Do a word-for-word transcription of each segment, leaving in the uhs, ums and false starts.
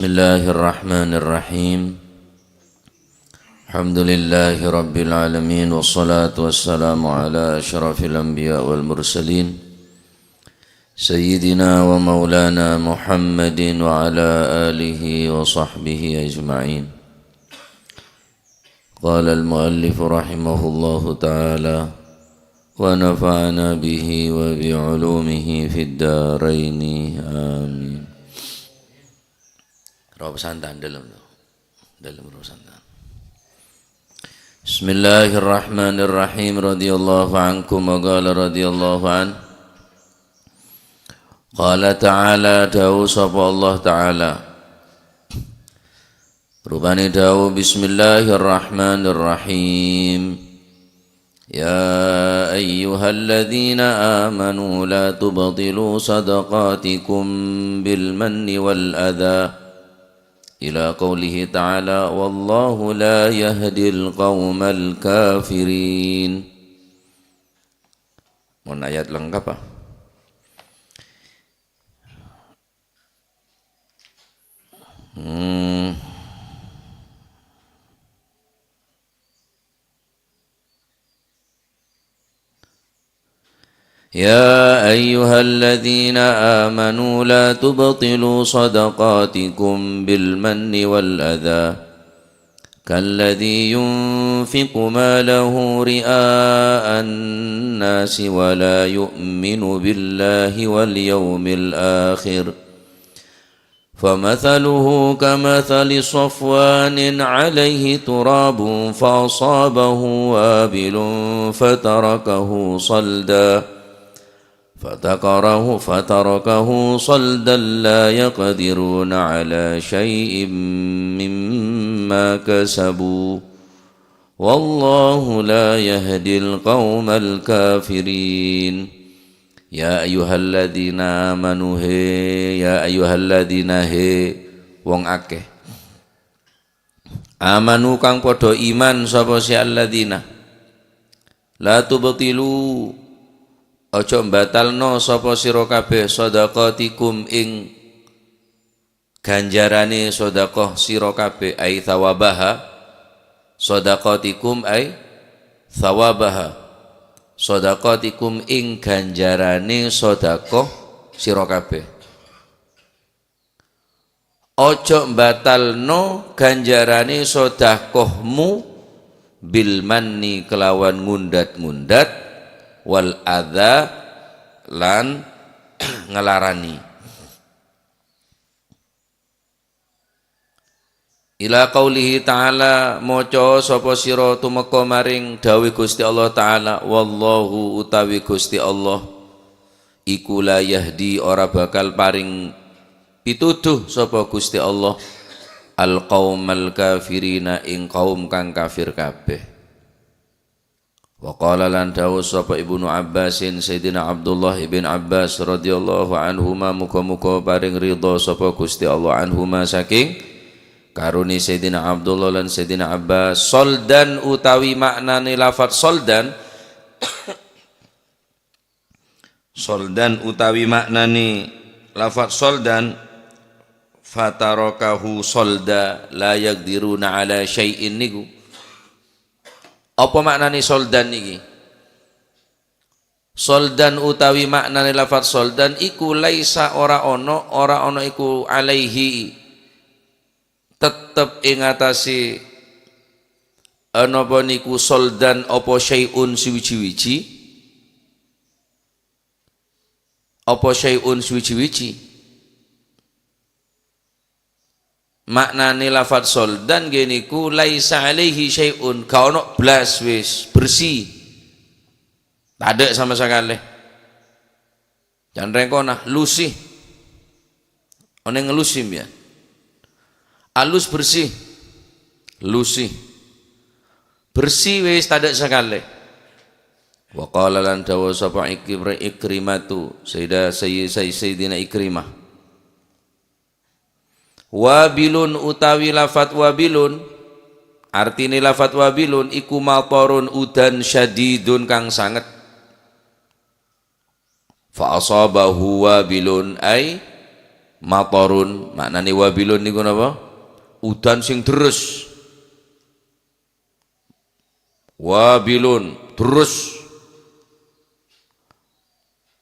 Bismillahirrahmanirrahim. Alhamdulillahirabbil alamin, wassalatu wassalamu ala asyrafil anbiya wal mursalin, sayyidina wa maulana Muhammadin wa ala alihi wa sahbihi ajma'in. Qala al-muallif rahimahullahu ta'ala, wa nafa'ana bihi wa bi ulumihi fid daraini. Amin. Roh santan dalam, dalam roh santan. Bismillahirrahmanirrahim. Radhiyallahu ankum wa qala radhiyallahu an. Qala ta'ala, dawuh sapa Allah Ta'ala. Rupane dawuh, Bismillahirrahmanirrahim. Ya ayyuhalladzina amanu la tubtilu sadaqatikum bil manni wal adza. Ila qaulihi ta'ala, wallahu la yahdil qaumal kafirin. Mon ayat lengkap, ah. Hmm. يا أيها الذين آمنوا لا تبطلوا صدقاتكم بالمن والأذى كالذي ينفق ماله رئاء الناس ولا يؤمن بالله واليوم الآخر فمثله كمثل صفوان عليه تراب فأصابه وابل فتركه صلدا فتقره فتركه صلدا لا يقدرون على شيء مما كسبوا والله لا يهدي القوم الكافرين. Ya ayyuhalladzina amanu, he, ya ayyuhalladzina, he, wong akeh. Amanu kang padha iman sapa se alladzina. La tubtilu, aja mbatalno sapa sira kabeh sadaqatikum ing ganjarane sedekah sira kabeh, ai thawabaha, sadaqatikum ai thawabaha, sadaqatikum ing ganjarane sedekah sira kabeh. Aja mbatalno ganjarane sedekahmu bil manni kelawan ngundat-ngundat, wal adza lan ngelarani. Ila qaulihi ta'ala, maca sapa sira tumeka maring dawe Gusti Allah Ta'ala, wallahu utawi Gusti Allah iku la yahdi ora bakal paring pituduh sapa Gusti Allah al qaumal kafirina ing kaum kang kafir kabeh. Wa qala lan dawuh sapa Ibnu Abbasin, Sayyidina Abdullah ibn Abbas radhiyallahu anhuma, muga-muga paring ridha sapa Gusti Allah anhuma saking karone Sayyidina Abdullah lan Sayyidina Abbas. Soldan utawi maknane lafat soldan, soldan utawi maknane lafat soldan, fatarakahu solda, la yaqdiruna ala syai'in niku. Apa maknane soldan niki? Soldan utawi maknane lafat soldan iku laisa ora ono, ora ono iku alaihi tetep ing atase napa niku soldan apa syai'un suwiji-wiji, apa syai'un suwiji-wiji. Maknane lafat soldan nggih niku laisa alaihi syai'un, ga ono blas wis, bersih. Tadha sama sakale. Can rengkona, lusi. One ngelusi mbiyan. Alus bersih. Lusi. Bersih wis tadha sakale. Wa qala lan dawuh sapa Ikrim-, Ikrimatu, Sayyida-, Sayyi-, Sayyi-, Sayyidina Ikrimah. Wabilun utawi lafat wabilun, artine lafat wabilun iku matorun udan syadidun kang sanget. Fa asabahu wabilun, ai Matarun, maknane wabilun niku napa? Udan sing deres. Wabilun, terus.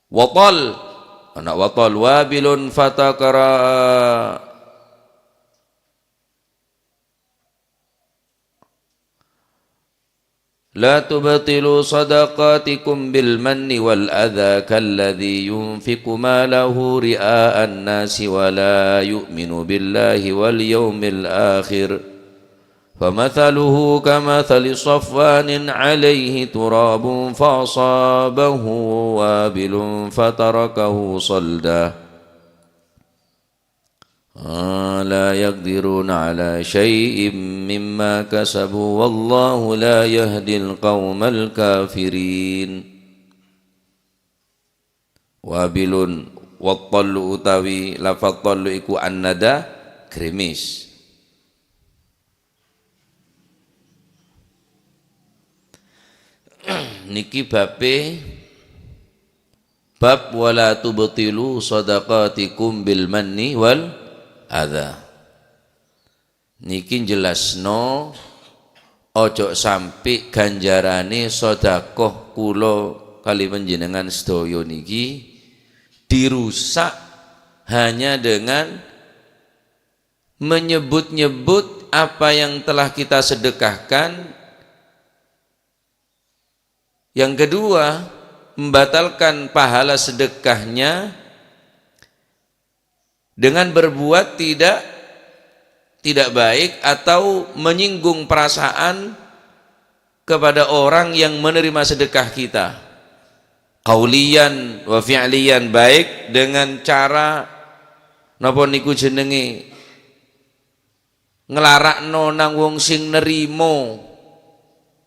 Watal, ana' watal, wabilun fatakara. La tubtilu sadaqatikum bil manni wal adha kalladzi yunfiqu malahu ri'a'an nasi wa la yu'minu billahi wal yaumil akhir. Famathaluhu kamathali safwanin alaihi turabun fa asabahu wabilun fatarakahu salda. La yaqdiruna ala syai'im mimma kasabu, wallahu la yahdil qaumal kafirin. Wabilun, wattallu utawi lafadz tallu iku annada, gerimis. Niki babe bab wala tubtilu sadaqatikum bil manni wal adha. Niki jelasno, ojo sampe ganjarane sodakoh kulo kali panjenengan sedaya niki dirusak hanya dengan menyebut-nyebut apa yang telah kita sedekahkan. Yang kedua, membatalkan pahala sedekahnya dengan berbuat tidak, tidak baik atau menyinggung perasaan kepada orang yang menerima sedekah kita. Qauliyan wa fi'liyan, baik dengan cara napa niku jenenge, nglara'no nang wong sing nerima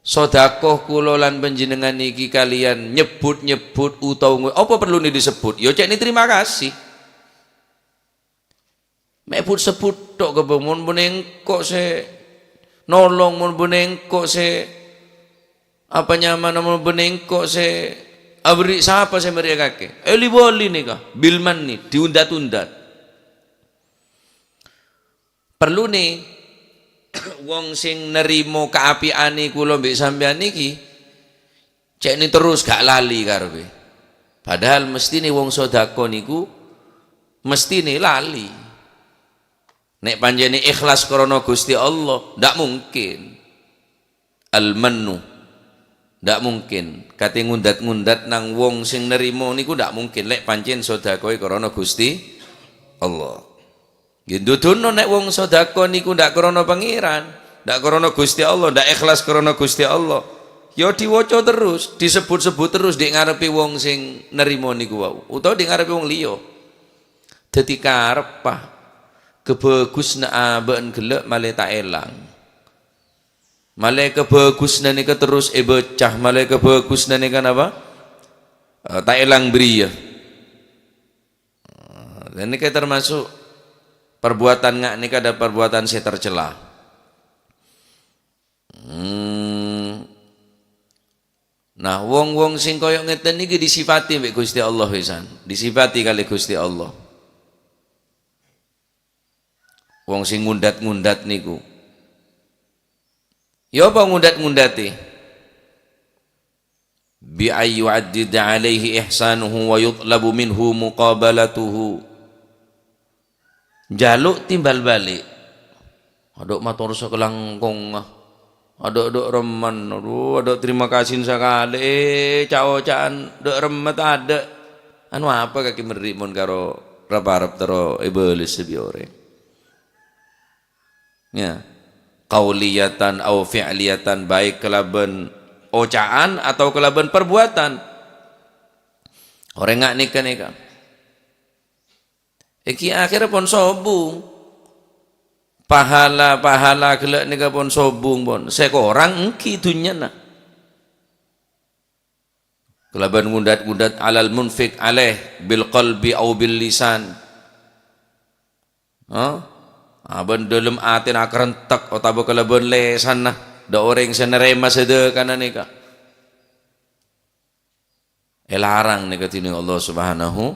sodakoh kula lan panjenengan niki kaliyan nyebut-nyebut utawa nge-, apa perlune disebut? Ya cekne terima kasih. Mek sebut-sebut tok kebeng, "Mon bene engko' se nolong, mon bene engko' se apa nyamana, mon bene engko' se aberri', sapa se merri'akake?" Eli-boli neka, bil manni, diundat-undat. Perlune wong sing nerima kaapi'ane kula mbek sampeyan niki, cekne terus gak lali karepe. Padahal mestine wong sodako niku mestine lali. Nek pancene ikhlas krana Gusti Allah, ndak mungkin. Al-mannu. Ndak mungkin. Kate ngundat-ngundat nang wong sing nerima niku ndak mungkin. Lek pancen sodakoe krana Gusti Allah. Nggih, duduno nek wong sodako niku ndak krana pangeran, ndak krana Gusti Allah, ndak ikhlas krana Gusti Allah. Ya diwaca terus, disebut-sebut terus di ngarepe wong sing nerima niku wau, utawa di ngarepe wong liya. Dadi karepa, kebagusna aba'an gella' male ta' elang. Male kebagusna neka terus ebaca, male kebagusna neka napa? Eh, ta' elang beriya. Eh, dan neka termasuk perbuatan nga' neka ada perbuatan se tercela. Hmm. Nah, wong-wong sing koyo ngeten niki disifati mbek Gusti Allah pisan, disifati kali Gusti Allah. Wong sing ngundat-ngundat niku. Ya apa ngundat-ngundate? Bi ay yu'addida alaihi ihsanuhu wa yutlabu minhu muqabalatuhu. Njaluk timbal balik. Aduk mator sakalangkong, ah. Aduk-aduk remmen, aduh, aduk terima kasih sakale, eh, ca'-oca'an, aduk remmet aduk. Anu apa kake merri' mon karo rep-arep terro ebales se bi' oreng? Ya. Qauliyatan au fi'liyatan, baik kalaban oca'an atau kalaban perbuatan. Oreng nga' neka-neka. Iki akhirnya pon sobung. Pahala-pahala gella' neka pon sobung pon. Se korang enggi dunnyana. Kalaban ngundat-ngundat alal munfiq alaih bil qalbi au bil lisan. Ha? Aban dalem atena akarentek otabâ kalaban lesanna, dha' oreng se narema sedekana neka. Elarang neka dening Allah Subhanahu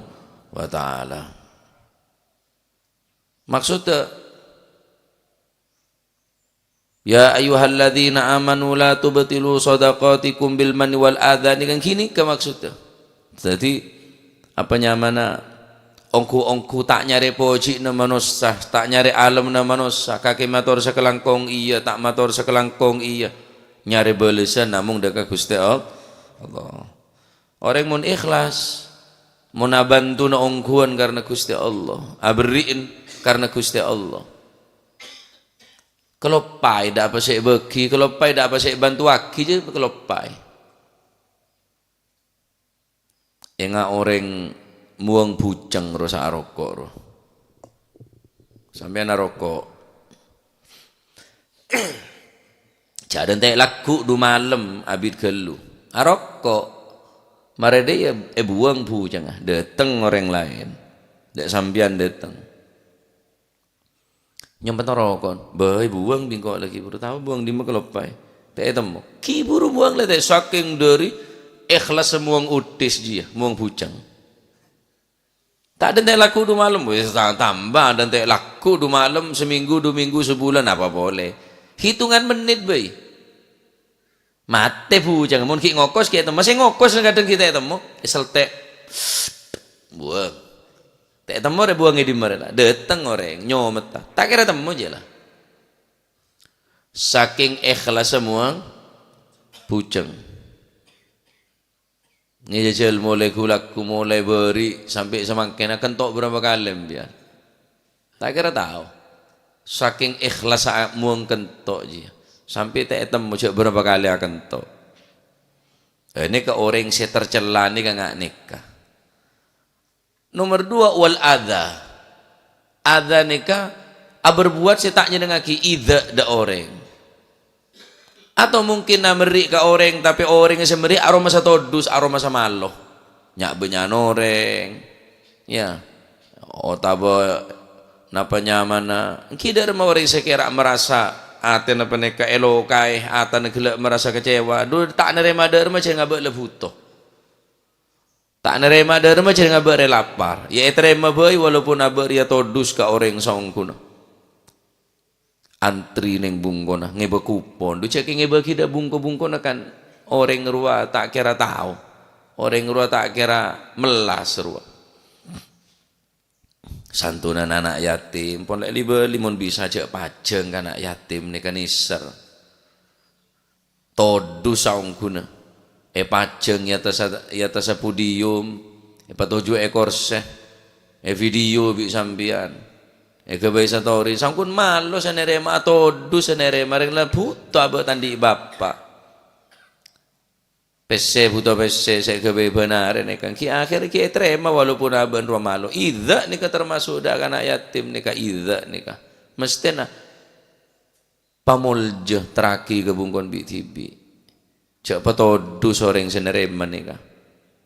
wa Ta'ala. Maksudnya, "Ya ayyuhalladzina amanu la tubtilu shadaqatikum bil manni wal adza." Nèka ghânèka maksudnya. Jadi, apa nyamana, ongghu-ongghu ta' nyarè poji'na manossa, ta' nyarè alemma manossa, kakè mator sakalangkong iyâ, ta' mator sakalangkong iyâ, nyarè bâlessan namong dâ' ka Ghustè All-, Allah. Orèng mon ikhlas, mon abhântona ongghuwân karna Ghustè Allah, aberri'in karna Ghustè Allah. Kaloppaè dâ' apa sè èbâgi, kaloppaè dâ' apa sè èbhântowaghi, jâ kaloppaè. Enga' orèng mowang bhujeng rosa aroko', ro. Sampèyan aroko'. Jhâ' dântè' lagghu' du malem abit ghâllu. Aroko'. Marè dâ' iyâ èbuwâng bhujengnga. Dâteng orèng laèn. Dâ' sampèyan dâteng. Nyèmpen roko'. Bâi buwâng bi' engko' laghi buru tao buwâng dimma kaloppaè. Ta' ètemmo. Ghi' buru buwâng la ta' sakèng dâri ikhlas mowang udhis jiyâ, mowang bhujeng. Ta' dântè' lagghu' du malem, wis ta-, tamba dântè' lagghu' du malem, samènggu, du mènggu, sabulân, apa polè. Hitungan mennit bâi. Matè bhujeng, mon ghi' ngokos, ghi' ètemmo. Sè ngokos kadhâng ghi' ta' ètemmo. Èseltè'. Buwâng. Ta' ètemmo rè buwâng è dimma rè la. Dâteng orèng, nyometta. Ta' kèra temmo jiyâ la. Sakèng ikhlassa mowang bhujeng. Ngèjhâjhâl molaè ghu-lagghu, molaè bâri' sampè' samangkèna kento' bârâmpa kalè, sampèyan? Ta' kèra tao. Sakèng ikhlassa mowang kento' jiyâ. Sampè' ta' ètemmo jhâ' bârâmpa kalè akento'. Eh, nèka orèng sè tercela nèka nga' nèka. Nomor dua, wal adza. Adza nèka aberbuwat sè ta' nyennengngaghi, idza dâ' orèng. Atau mungkin amerri' ka orèng, tapè orèng sè merri' aromasa todus, aromasa malo. Nya'-bânnya'an orèng, ya. Otabâ napa nyamana, èngghi dâ' remma orèng sè kèra merasa atèna panèka èlokaè, atèna ghellâ' merasa kecewa, dhu ta' narèma dâ' remma jhâ' ngabâ' la bhuto. Ta' narèma dâ' remma jhâ' ngabâ' rè lapar. Ya ètarèma bhâi, walaupun abâ' rèya todus ka orèng saongghuna. Antri neng bungkona, ngèbâ kupon. Dhu jhâ' kè ngèbâghi dâ' bungko-bungkona kan orèng rowa ta' kèra tao. Orèng rowa ta' kèra mellas rowa. Santunan ana' yatim, pon lè li-bâli mon bisa jhâ' pajhâng ka ana' yatim nèka nèser. Todus saongghuna. Èpajhâng è attassa, è attassa podium, èpatojhuwâ è korsè, èvideo bi' sampèyan, èghâbây story. Saongghun malo sè narèma, atodus sè narèma, rèng la bhuto abâ' ta' andi' bapa'. Pèssè, bhuto pèssè sè èghâbây bhânarè nèka. Ghi' akhèr ghi' ètarèma walaupun abâ' rowa malo. Idza nèka termasuk dâ' ka ana' yatim nèka, idza nèka. Mesthèna pamolja terraghi ka bungkona bi' dhibi'. Jhâ' patodus orèng sè narèma nèka.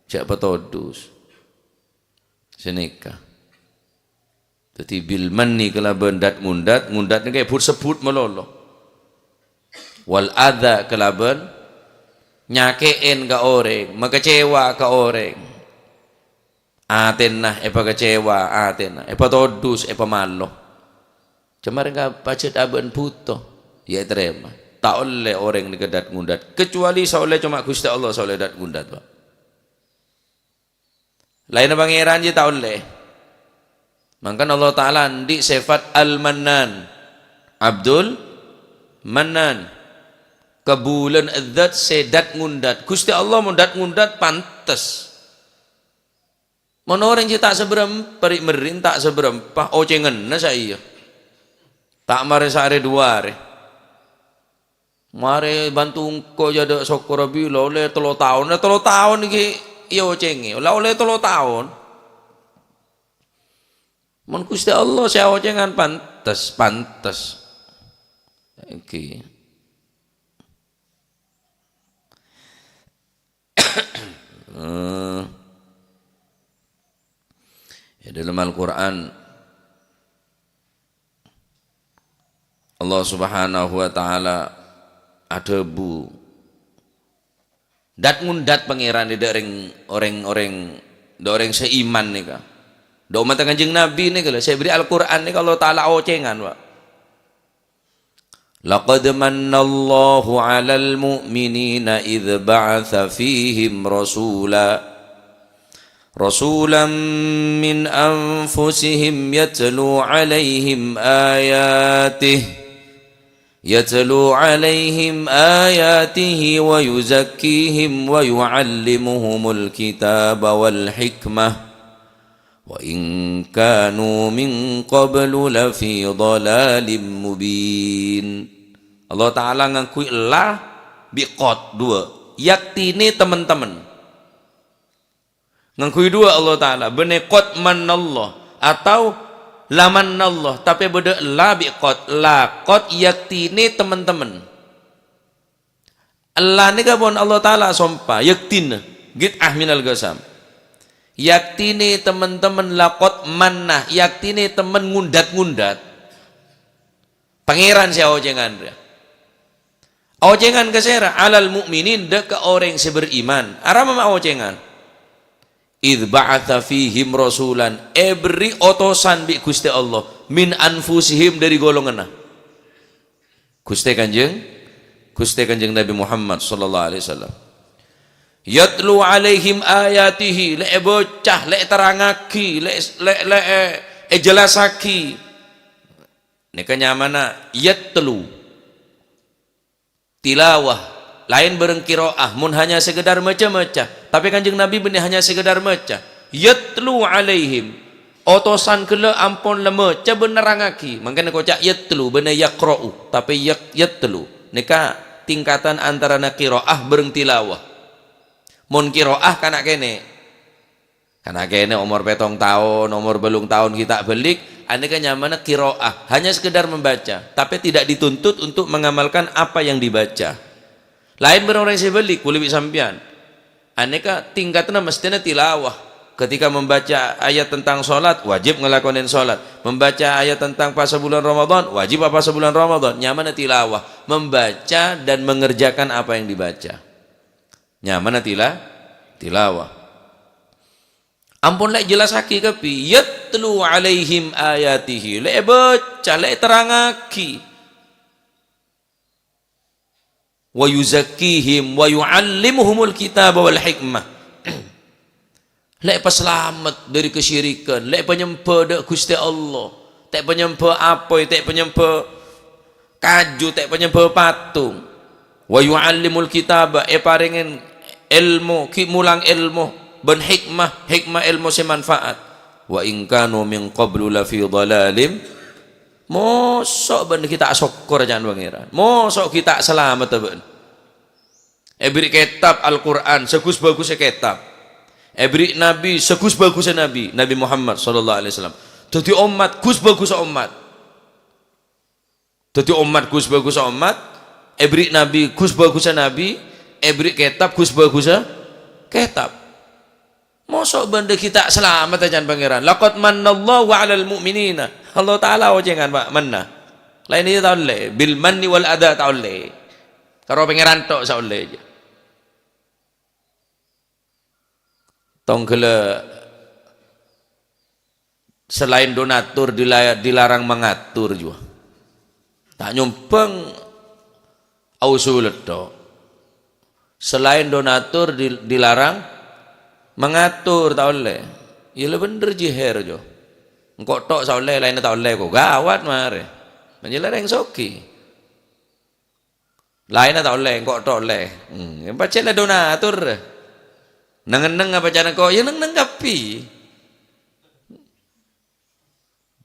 Jhâ' patodus. Sanèka. Dhâddhi, bil manni kalabân dat-ngondat, ngondat nèka èbut-sebbut malolo. Wal adza kalabân nyakè'è ka orèng, makecewa ka orèng. Atèna èpakecewa, atèna èpatodus, èpamalo. Coma rèng ka pajhât abâ'na bhuto, ya ètarèma. Ta' ollè orèng nèka dat-ngondat, kecuali sè ollè coma Ghustè Allah sè ollè dat-ngondat, Pak. Laènna Pangèran jiyâ ta' ollè. Mangkana Allah Ta'ala andi' sèfat Al-Mannan, Abdul Mannan. Kabulâna zat sè dat-ngondat. Ghustè Allah mon dat-ngondat pantes. Mon orèng sè ta' sabârâmpa, ri'-merri'na ta' sabârâmpa, ocènganna sè iyâ. Ta' marè saarè duwâ arè. Marè bhânto engko' jâ' dâ' sokkorra bilâ ollè tello taon. Lah, tello taon ghi' èocèngè. Lah, ollè tello taon. Mon Ghustè Allah sè aocèngan pantes, pantes. Èngghi. Eh, è dâlem Al-Qur'an, Allah Subhanahu wa Ta'ala adhâbu, dat-ngondat Pangèran dâ' rèng, orèng-orèng, dâ' orèng sè iman nèka. Dâ' ommatta Kanjeng Nabi nèka lho, sè èberri' Al-Qur'an nèka Allah Ta'ala ocèngan, Pak. "Laqad mannallahu 'alal mu'minina idz ba'atsa fihim rasula, rasulan min anfusihim yatlu 'alaihim ayatih, yatlu 'alaihim ayatihi wa yuzakkihim wa yu'allimuhumul kitaba wal hikmah." "Wa in kanu min qablu lafi dhalalin mubin." Allah Ta'ala ngangghuy la bi' qad, duwâ'. Yaktine temen-temen. Ngangghuy duwâ' Allah Ta'ala, bânnè qad mannallah atau la mannallah, tapè bâdâ la bi' qad, la qad yaktine temen-temen. Ella nèka pon Allah Ta'ala sompa, yaktina, qit'ah minal qasam. Yaktine temen-temen laqad manna, yaktine temen ngundat-ngundat. Pangèran sè aocèngan rèya. Aocèngan ka sèra, 'alal mu'minin, dâ' ka orèng sè beriman. Arapa ma' aocèngan? "Idz ba'atsa fihim rasulan," èberri' otosan bi' Ghustè Allah, "min anfusihim," dâri golonganna. Ghustè Kanjeng, Ghustè Kanjeng Nabi Muhammad sallallahu alaihi wasallam. "Yatlu 'alaihim ayatihi," lè èbâca, lè èterrangngaghi, lè, lè, lè è-, èjellassaghi. Nèka nyamana yatlu. Tilawah, laèn bâreng qiraah, mon hanya sekedar maca-maca. Tapè Kanjeng Nabi bânnè hanya sekedar maca. "Yatlu 'alaihim." Otosan ghellâ' ampon la maca bân nerrangngaghi. Mangkana koca' yatlu, bânnè yaqra'u, tapè yak-, yatlu. Nèka tingkatan antarana qiraah bâreng tilawah. Mon qiraah kana' kènè'. Kana' kènè' omor pètong taon, omor bâllung taon ghi' ta' bâlik, anèka nyamana qiraah, hanya sekedar membaca, tapè tidak dituntut untuk mengamalkan apa yang dibaca. Laèn bân orèng sè bâlik, kaulâ bi' sampèyan. Anèka tingkatanna mesthèna tilawah. Ketika membaca ayat tentang sholat, wajib ngalakonèn sholat. Membaca ayat tentang pasa bulân Ramadan, wajib apasa bulân Ramadan. Nyamana tilawah, membaca dan mengerjakan apa yang dibaca. Nyamana tila-, tilawah. Ampon lè' jellassaghi kabbhi, "Yatlu 'alaihim ayatihi," lè' èbâca, lè' èterrangngaghi. "Wa yuzakkihim wa yu'allimuhumul kitaba wal hikmah." Lè' èpasalamet dâri kasyirikan, lè' èpanyembhâ dâ' Ghustè Allah, ta' èpanyembhâ apoy, ta' èpanyembhâ kaju, ta' èpanyembhâ patung. "Wa yu'allimul kitaba," èparèngè èlmo, ghi' molang èlmo, bân hikmah, hikmah èlmo sè manfaat. "Wa in kanu min qablu lafi dhalalim." Moso' bâ'na ghi' ta' sokkor ca'na Pangèran. Moso' ghi' ta' salamedda bâ'na. Èberri' kètab Al-Qur'an, saghus-bhâghussâ kètab. Èberri' nabi, saghus-bhâghussâ nabi, Nabi Muhammad sallallahu alaihi wasallam. Dhâddhi ommat, ghus-bhâghussâ ommat. Dhâddhi ommat, ghus-bhâghussâ ommat. Èberri' nabi, ghus-bhâghussâ nabi. Èberri' kètab, ghus-bhâghussâ kètab. Moso' bâ'na ghi' ta' salamedda ca'na Pangèran. "Laqad mannallahu 'alal mu'minina." Allah Ta'ala ocèngan, Pak, manna. Laèn iyâ ta' ollè. Bil manni wal adza ta' ollè. Karo Pangèran tok sè ollè. Tongghâlla salaèn donatur dila-, dilarang mangatur jiyâ. Ta' nyombhâng ausulè tok. Salaèn donatur di-, dilarang mangatur, ta' ollè. Iyâ la bhendher jihèr jiyâ. Engko' tok sè ollè, laènna ta' ollè kok. Gawat marè. Menjela rèng soghi. Laènna ta' ollè, engko' tok ollè. Hmm, ya pajhât la donatur. Neng-enneng apa ca'na engko'? Ya neng-enneng kabbhi.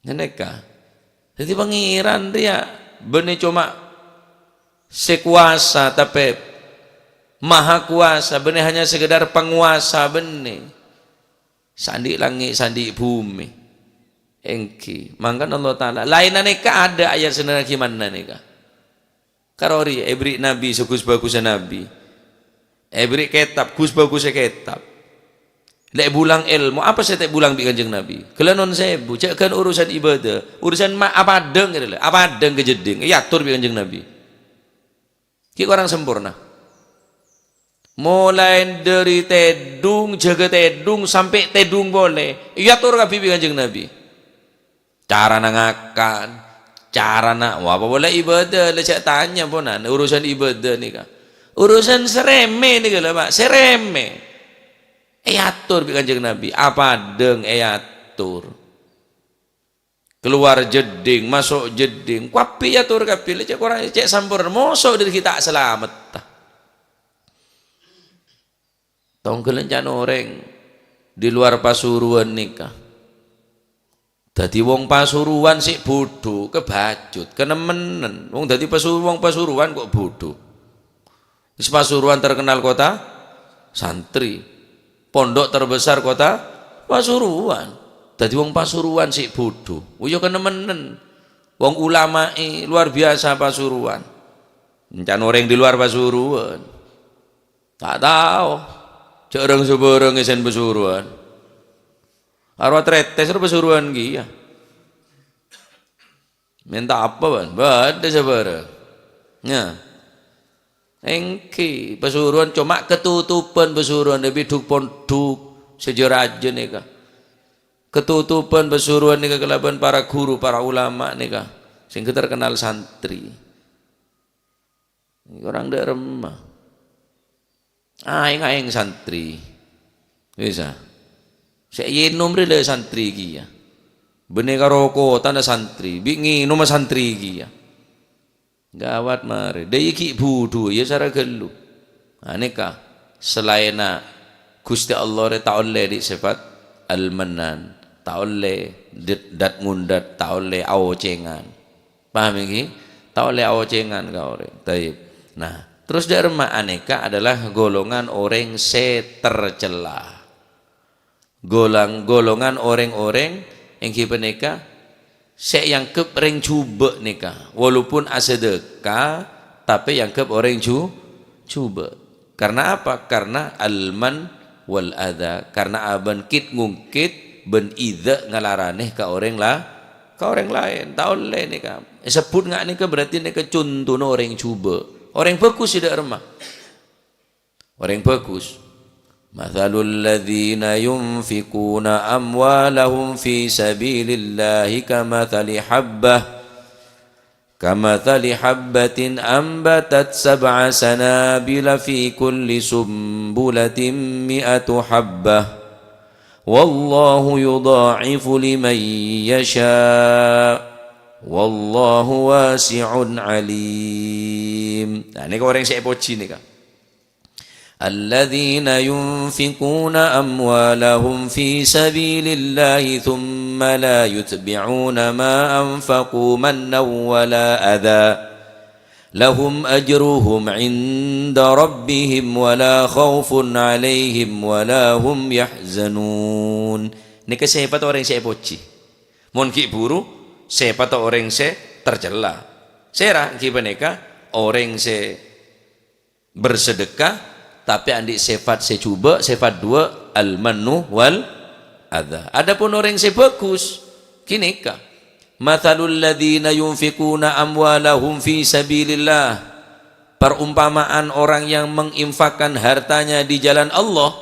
Nganèka. Dhâddhi Pangèran rèya bânnè coma sè kobâsa, tapè maha kobâsa, bânnè hanya sekedar pangowaso bânnè. Sè andi' langngè', sè andi' bhumè. Èngghi, mangkana Allah Ta'ala. Laènna nèka adâ' ayat sè nerraghi manna nèka. Karori èberri' nabi, saghus-bhâghussâ nabi. Èberri' kètab, ghus-bhâghussâ kètab. Lè' èbulang èlmo, apa sè ta' èbulang bi' Kanjeng Nabi? Ghellâ' non sèbu, jhâ' ghân urusan ibadah, urusan ma-, apadhâng kèra lè, apadhâng ka jeddhing, èator bi' Kanjeng Nabi. Ghi' korang samporna. Molaè dhâri tèdung, jâgâ tèdung, sampè' tèdung polè. Èyator kabbhi bi' Kanjeng Nabi. Carana ngakan, carana, wah, apa polè ibadah, la jhâ' tanya, ponan, urusan ibadah nèka. Urusan sè remè nèka, lho, Pak, sè remè. Èyator bi' Kanjeng Nabi, apadhâng èyator. Kalowar jeddhing, maso' jeddhing, kabbhi èyator kabbhi, la cè' korang, cè' samporna, moso dhâri ghi' ta' salamet. Tongghâl èncana orèng di luar Pasuruan nèka. Dhâddhi wong Pasuruan sè bhudhu, kabhâjut, kanemmenen. Wong dhâddhi Pasu-, wong Pasuruan kok bhudhu. Wis Pasuruan terkenal kota santri. Pondok terbesar kota Pasuruan. Dhâddhi wong Pasuruan sè bhudhu. Uyo kanemmenen. Wong ulama'è luar biasa Pasuruan. Èncana orèng di luar Pasuruan. Ta' tao. Jhâ' rang-sabhârâng èsen Pasuruan. Arwah trètes ro Pasuruan kèya. Mènta apa, bân? Bâdâ sabhârâng. Nya. Èngghi, Pasuruan coma katutupan Pasuruan, dhâddhi dhuk-pondhuk sè jâ-rajâ nèka. Katutupan Pasuruan nèka kalabân para guru, para ulama nèka. Sehingga terkenal santri. Nèka orèng dâ' remma. Aèng-aèng santri. Bisa. Sè ènom rè la santri kèya. Bânnè karo kotana santri, bi' ngènoma santri kèya. Gawat marè. Dâ' iyâ ghi' bhudhu, iyâ sara ghâllu. Anèka, salaènna Ghustè Allah rè ta' ollè andi' sèfat Al-Mannan, ta' ollè det-, dat-ngondat, ta' ollè aocèngan. Paham èngghi? Ta' ollè aocèngan ka orèng. Taib. Nah, terros dâ' remma anèka adalah golongan orèng sè tercela. Golang-, golongan orèng-orèng èngghi panèka sè èangghep rèng jhubâ' nèka, walaupun asadhâka, tapè èangghep orèng jhu-, jhubâ'. Karena apa? Karena al-man wal adza, karena abân kit-ngungkit bân idza ngalaranè ka orèng la-, ka orèng laèn. Ta' ollè nèka. Èsebbhut nga' nèka berarti nèka contona orèng jhubâ'. Orèng bhâghus sè dâ' remma. Orèng bhâghus. Mathalul ladzina yunfiquna amwalahum fi sabilillahi kamathali habbah, kamathali habbatin ambatat sab'a sanabila fi kulli sumbulatin mi'atu habbah. Wallahu yudha'ifu liman yasha'. Wallahu wasi'un alim. Nah, nèka orèng sè èpojhi nèka. Alladzina yunfiquna amwalahum fi sabilillahi thumma la yutbi'una ma anfaqu mannan wala adza. Lahum ajruhum 'inda rabbihim wala khaufun 'alaihim wala hum yahzanun. Nèka sèfat orèng sè èpojhi. Mon ghi' buru, sèfat orèng sè tercela. Sèra ghi' panèka orèng sè bersedekah, tapè andi' sèfat sè jhubâ', sèfat duwâ', al-mannu wal adza. Adapun orèng sè bhâghus, ghânèka, "Matsalul ladzina yunfiquna amwalahum fi sabilillah." Perumpamaan orang yang menginfakkan hartanya di jalan Allah.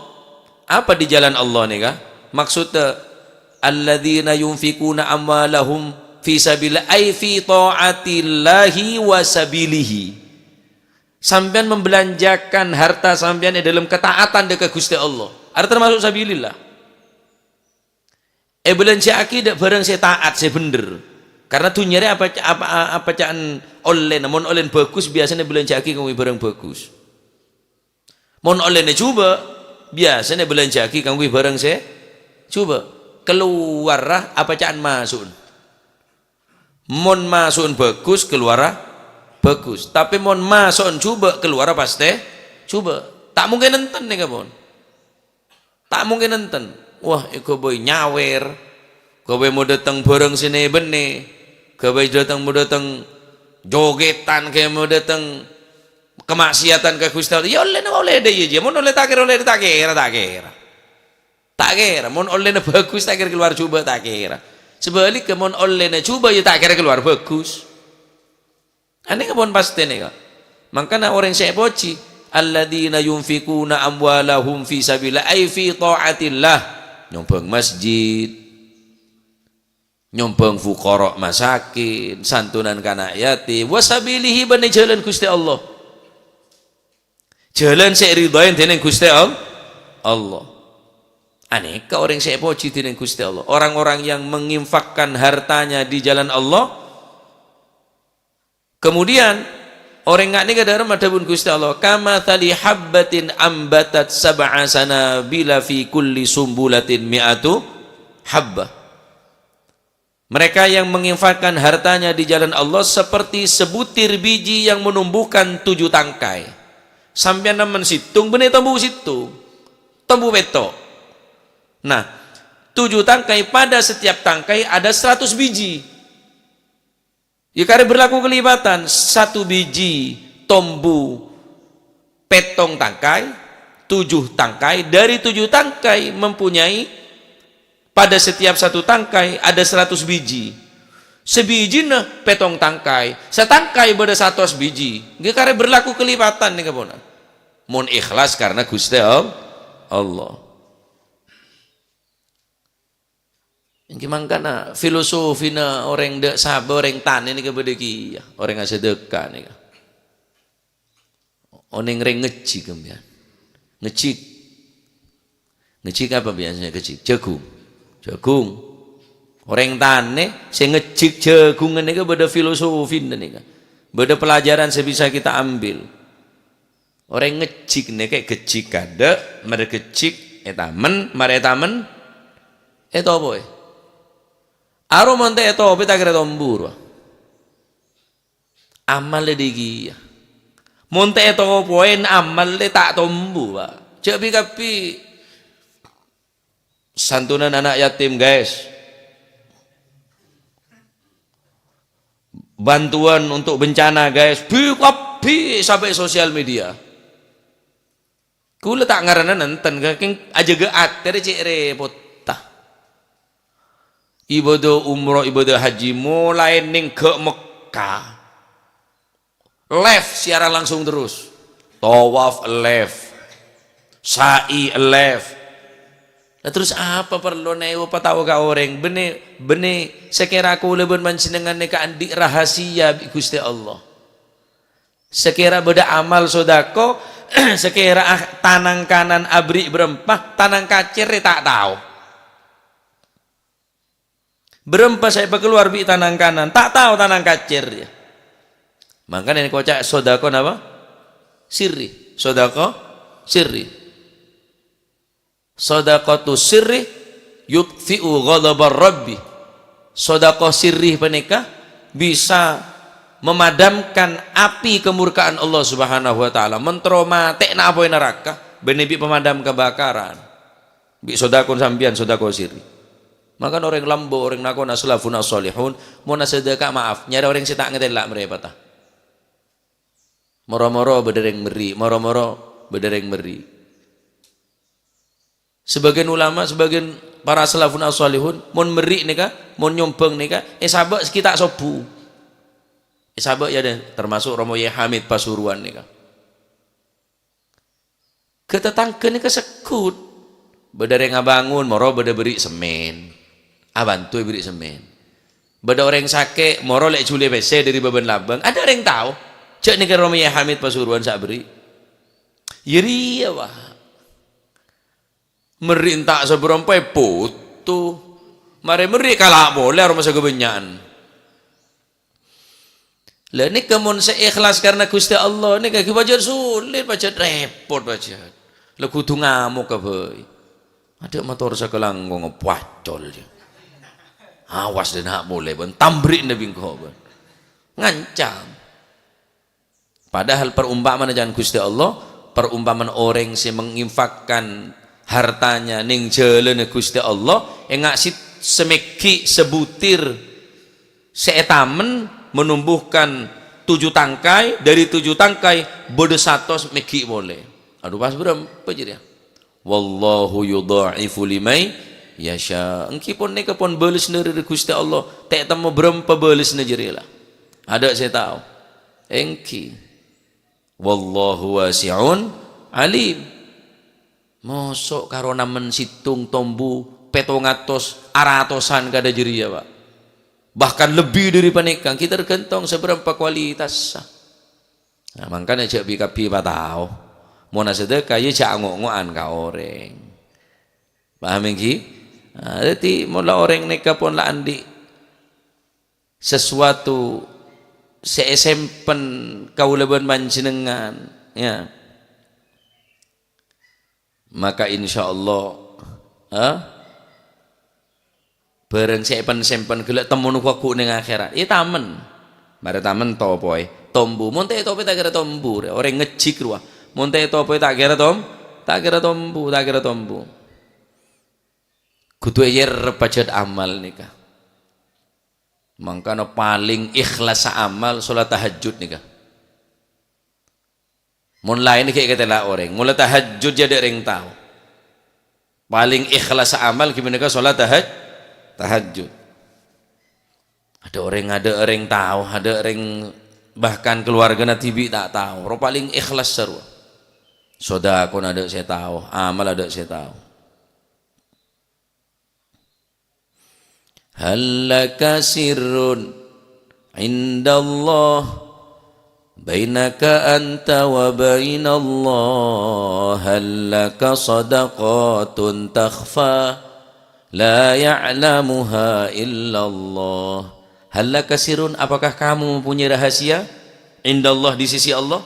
Apa di jalan Allah nèka? Maksudnya, "Alladzina yunfiquna amwalahum fi sabilillah," ay fi ta'atillahi wa sabilihi. Sampèyan membelanjakan harta sampèyan è dâlem ketaatan dâ' ka Ghustè Allah. Arè termasuk sabilillah. Èbâlânjhâ'aghi dâ' bhârâng sè taat, sè bhendher. Karna dhunnya rè apa, apa, apa ca'en ollèna. Mon ollèna bhâghus, biyasana èbâlânjhâ'aghi kaangghuy bhârâng bhâghus. Mon ollèna jhubâ', biyasana èbâlânjhâ'aghi kaangghuy bhârâng sè jhubâ'. Kalowarra apa ca'en maso'na. Mon maso'na bhâghus, kalowarra bhâghus. Tapè mon maso'na jhubâ', kalowarra pastè jhubâ'. Ta' mungkin enten nèka, pon. Ta' mungkin enten. Wah, èghâbây nyawèr, ghâbây mo dâteng bhârâng sè nè-bânnè, ghâbây dâteng mo dâteng jogèdhân, ghâbây mo dâteng kamaksiatan ka Ghustè Allah. Iyâ ollèna, ollè dâ' iyâ, jiyâ. Mon ollè ta' kèra, ollè ta' kèra, ta' kèra. Ta' kèra, mon ollèna bhâghus ta' kèra kalowar jhubâ', ta' kèra. Sabhâligghâ, mon ollèna jhubâ', iyâ ta' kèra kalowar bhâghus. Anèka pon pastè nèka. Mangkana orèng sè èpojhi, Alladzina yunfiquna amwalahum fi sabilillah, ay fi ta'atillah. Nyombhâng masjid, nyombhâng fuqara masakin, santunan ka ana' yatim, wa sabilihi, bân è jhâlân Ghustè Allah. Jhâlân sè èridhoi dènèng Ghustè All-, Allah. Anèka orèng sè èpojhi dènèng Ghustè Allah. Orang-orang yang menginfakkan hartanya di jalan Allah, kemudian, orèng nga' nèka dhâremma dhâbuna Ghustè Allah, "Kamatsali habbatin ambatat sab'a sanabila fi kulli sumbulatin mi'atu habbah." Mereka yang menginfakkan hartanya di jalan Allah seperti sebutir biji yang menumbuhkan tujuh tangkai. Sampèyan nemmo sèttong, bânnè tombu sèttong. Tombu pètto'. Nah, tujuh tangkai, pada setiap tangkai ada seratus biji. Ya, karè berlaku kelipatan. Satu biji tombu pèttong tangkai, tujuh tangkai, dari tujuh tangkai mempunyai, pada setiap satu tangkai ada seratus biji. Sabijina pèttong tangkai, satangkai bâdâ satos biji. Ngghi karè berlaku kelipatan nèka pona. Mon ikhlas karena Ghustè All-, Allah. Ènggi mangkana filosofina orèng dâ' sabâ, orèng tanè nèka bâdâ kèya, orèng asadhâka nèka. Onèng rèng ngejjhik, sampèyan. Ngejjhik. Ngejjhik apa biasanya ngejjhik? Jhâghung. Jhâghung. Orèng tanè sè ngejjhik jhâghungnga nèka bâdâ filosofina nèka. Bâdâ pelajaran sè bisa kita ambil. Orèng ngejjhik nèka gejjhik kadâ', marè gejjhik ètamen, marè ètamen ètopoè. Aro mon ta' ètopoè ta' kèra tombu, rowa. Amalla dâgghi', iyâ. Mon ta' ètopoè, amalla ta' tombu, Pak. Jhâ' bi-, kabbhi santunan ana' yatim, guys. Bantuan untuk bencana, guys. Bi-, kabbhi sampè' sosial media. Kaulâ ta' ngarana nenten, kakèng ajâgâ atè rè cè' rèpotta. Ibadah umroh, ibadah haji, molaè nèng ghâ' Mekkah. Live, siaran langsung terus. Tawaf live. Sa'i live. Lah terus apa parlona èpatao ka orèng? Bânnè, bânnè sakèra kaulâ bân panjhennengngan nèka andi' rahasia bi' Ghustè Allah. Sakèra bâdâ amal sodako, sakèra ah, tanang kanan aberri' bârâmpa, tanang kacèrra ta' tao. Bârâmpa sè èpakalowar bi' tanang kanan, ta' tao tanang kacèr, yâ. Mangkana èkoca' sodako napa? Sirri. Sodako sirri. Shadaqatu sirri yutfi'u ghadabar rabbi. Sedekah sirri panèka bisa memadamkan api kemurkaan Allah Subhanahu wa Ta'ala. Mon terro matè'na apoy naraka, bânnè bi' pemadam kebakaran. Bi' sedekah sampèyan, sedekah sirri. Mangkana orèng lambâ', orèng nakona salafuna shalihun, mon asadekah, maaf, nyarè orèng sè ta' ngatèla' marèpata. Moro-moro bâdâ rèng merri', moro-moro bâdâ rèng merri'. Sebagian ulama, sebagian para salafun as-shalihun, mon merri' nèka, mon nyombhâng nèka, èsabâ' sakèta' sobbhu. Èsabâ', yâ, deh, termasuk Romo Yai Hamid Pasuruan nèka. Ka tatangghâ nèka segghut. Bâdâ rèng abângon, moro bâdâ bherri' semen. Abhânto èbherri' semen. Bâdâ orèng sakè', moro lè' juliyâ pèssè dâri bâbân labâng. Adâ' orèng tao, jâ' nèka Romo Yai Hamid Pasuruan sè abherri'. Yâ rèya, Pak. Merri' enta' sabârâmpa è bhuto. Marè merri' kala' polè aromasa kabânnya'an. Lah nèka mon sè ikhlas karna Ghustè Allah, nèka ghi' pajhât sulit, pajhât rèpot, pajhât. La kodhu ngamok kabây. Adâ' mator sakalangkong pacol, yâ. Awas dâ' na' polè, bân tambri' nabi engko', bân. Ngancam. Padahal perumpamana jân Ghustè Allah, perumpamana orèng sè menginfakkan hartanya neng jhâlânna Ghustè Allah, enga' si-, samèghi' sabutir sè ètamen menumbuhkan tujuh tangkai, dâri tujuh tangkai bâdâ satos mèghi' polè. Adhu, pas bârâmpa jârèya? Wallahu yudha'ifu liman yasha. Ènggi pon nèka pon bâlesna dâri Ghustè Allah. Ta' temmo bârâmpa bâlesna jârèya la. Adâ' sè tao. Ènggi. Wallahu wasi'un alim. Moso' karo namen sèttong tombu pètong atos aratosan kadhâ' jârèya, Pak. Bahkan lebbi dhâri panèka, ghi' tergantung sabârâmpa kualitassa. Nah, mangkana jhâ' bi-, kabbhi patao. Mon asadhâka, ya jhâ' ango'-ngo'an ka orèng. Paham, ènggi? Nah, dhâddhi, mon la orèng nèka pon la andi' sesuatu sè èsempen kaulâ bân panjhennengngan, ya. Maka insyaallah, eh, bhârâng sè èpen-sempen ghellâ' temmo nongko ghu neng akhèrat. Iyâ tamen. Marè tamen topoè, tombu. Mon ta' ètopoè ta' kèra tombu, rè. Orèng ngejjhik rowa. Mon ta' ètopoè ta' kèra tom-, ta' kèra tombu, ta' kèra tombu. Kodhu èyèrrep pajhât amal nèka. Mangkana palèng ikhlas amal sholat tahajjud nèka. Mon laèn ghi' èkatèla orèng, molaè tahajjud jâ' adâ' rèng tao. Palèng ikhlas amal ghi' panèka sholat tahaj-, tahajjud. Adâ' orèng, adâ' rèng tao, adâ' rèng bahkan keluargana dhibi' ta' tao. Ro palèng ikhlas sarwa. Sodakona adâ' sè tao, amal adâ' sè tao. Hal laka sirrun indallah bainaka anta wa bainallah, hal laka sadaqatun takhfa la ya'lamuha illallah. Hal laka sirrun, apakah kamu mempunyai rahasia indallah, di sisi Allah?